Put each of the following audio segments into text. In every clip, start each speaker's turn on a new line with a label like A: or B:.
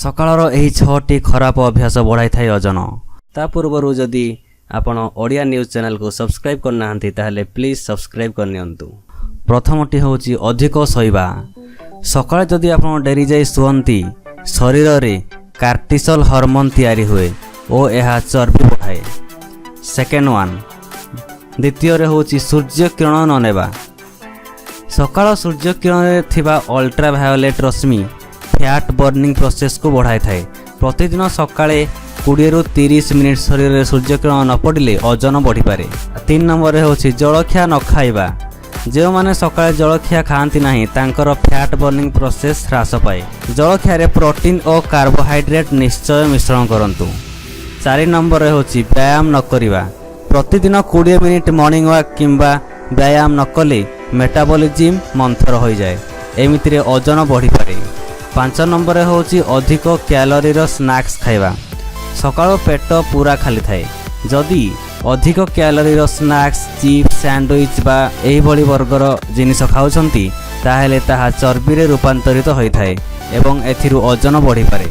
A: ସକାଳର ଏହି ଛଅଟି ଖରାପ ଅଭ୍ୟାସ ବଢ଼ାଇଥାଏ ଓଜନ। ତା ପୂର୍ବରୁ ଯଦି ଆପଣ ଓଡ଼ିଆ ନ୍ୟୁଜ୍ ଚ୍ୟାନେଲକୁ ସବସ୍କ୍ରାଇବ୍ କରିନାହାନ୍ତି, ତାହେଲେ ପ୍ଲିଜ୍ ସବସ୍କ୍ରାଇବ୍ କରିନିଅନ୍ତୁ। ପ୍ରଥମଟି ହେଉଛି ଅଧିକ ଶୋଇବା। ସକାଳେ ଯଦି ଆପଣ ଡେରି ଯାଇ ଶୁଅନ୍ତି, ଶରୀରରେ କାର୍ଟିସଲ ହରମୋନ୍ ତିଆରି ହୁଏ ଓ ଏହା ଚର୍ବି ବଢ଼ାଏ। ସେକେଣ୍ଡ ୱାନ୍, ଦ୍ୱିତୀୟରେ ହେଉଛି ସୂର୍ଯ୍ୟ କିରଣ ନ ନେବା। ସକାଳ ସୂର୍ଯ୍ୟ କିରଣରେ ଥିବା ଅଲ୍ଟ୍ରାଭାୟୋଲେଟ୍ ରଶ୍ମି ଫ୍ୟାଟ୍ ବର୍ଣ୍ଣିଂ ପ୍ରୋସେସକୁ ବଢ଼ାଇଥାଏ। ପ୍ରତିଦିନ ସକାଳେ 20ରୁ 30 ମିନିଟ୍ ଶରୀରରେ ସୂର୍ଯ୍ୟକିରଣ ନ ପଡ଼ିଲେ ଓଜନ ବଢ଼ିପାରେ। ତିନି ନମ୍ବରରେ ହେଉଛି ଜଳଖିଆ ନ ଖାଇବା। ଯେଉଁମାନେ ସକାଳେ ଜଳଖିଆ ଖାଆନ୍ତି ନାହିଁ, ତାଙ୍କର ଫ୍ୟାଟ୍ ବର୍ଣ୍ଣିଂ ପ୍ରୋସେସ୍ ହ୍ରାସ ପାଏ। ଜଳଖିଆରେ ପ୍ରୋଟିନ୍ ଓ କାର୍ବୋହାଇଡ୍ରେଟ୍ ନିଶ୍ଚୟ ମିଶ୍ରଣ କରନ୍ତୁ। ଚାରି ନମ୍ବରରେ ହେଉଛି ବ୍ୟାୟାମ ନ କରିବା। ପ୍ରତିଦିନ 20 ମିନିଟ୍ ମର୍ଣ୍ଣିଂ ୱାକ୍ କିମ୍ବା ବ୍ୟାୟାମ ନ କଲେ ମେଟାବଲିଜିମ୍ ମନ୍ଥର ହୋଇଯାଏ। ଏମିତିରେ ଓଜନ ବଢ଼ିପାରେ। ପାଞ୍ଚ ନମ୍ବରରେ ହେଉଛି ଅଧିକ କ୍ୟାଲୋରିର ସ୍ନାକ୍ସ ଖାଇବା। ସକାଳୁ ପେଟ ପୁରା ଖାଲି ଥାଏ। ଯଦି ଅଧିକ କ୍ୟାଲୋରିର ସ୍ନାକ୍ସ, ଚିପ୍ସ, ସ୍ୟାଣ୍ଡୱିଚ୍ ବା ଏହିଭଳି ବର୍ଗର ଜିନିଷ ଖାଉଛନ୍ତି, ତାହେଲେ ତାହା ଚର୍ବିରେ ରୂପାନ୍ତରିତ ହୋଇଥାଏ ଏବଂ ଏଥିରୁ ଓଜନ ବଢ଼ିପାରେ।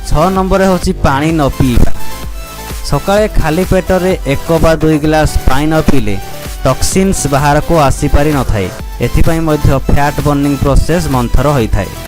A: ଛଅ ନମ୍ବରରେ ହେଉଛି ପାଣି ନ ପିଇବା। ସକାଳେ ଖାଲି ପେଟରେ 1 ବା 2 ଗ୍ଲାସ୍ ପାଣି ନ ପିଇଲେ ଟକ୍ସିନ୍ସ ବାହାରକୁ ଆସିପାରି ନଥାଏ। ଏଥିପାଇଁ ମଧ୍ୟ ଫ୍ୟାଟ୍ ବର୍ଣ୍ଣିଂ ପ୍ରୋସେସ୍ ମନ୍ଥର ହୋଇଥାଏ।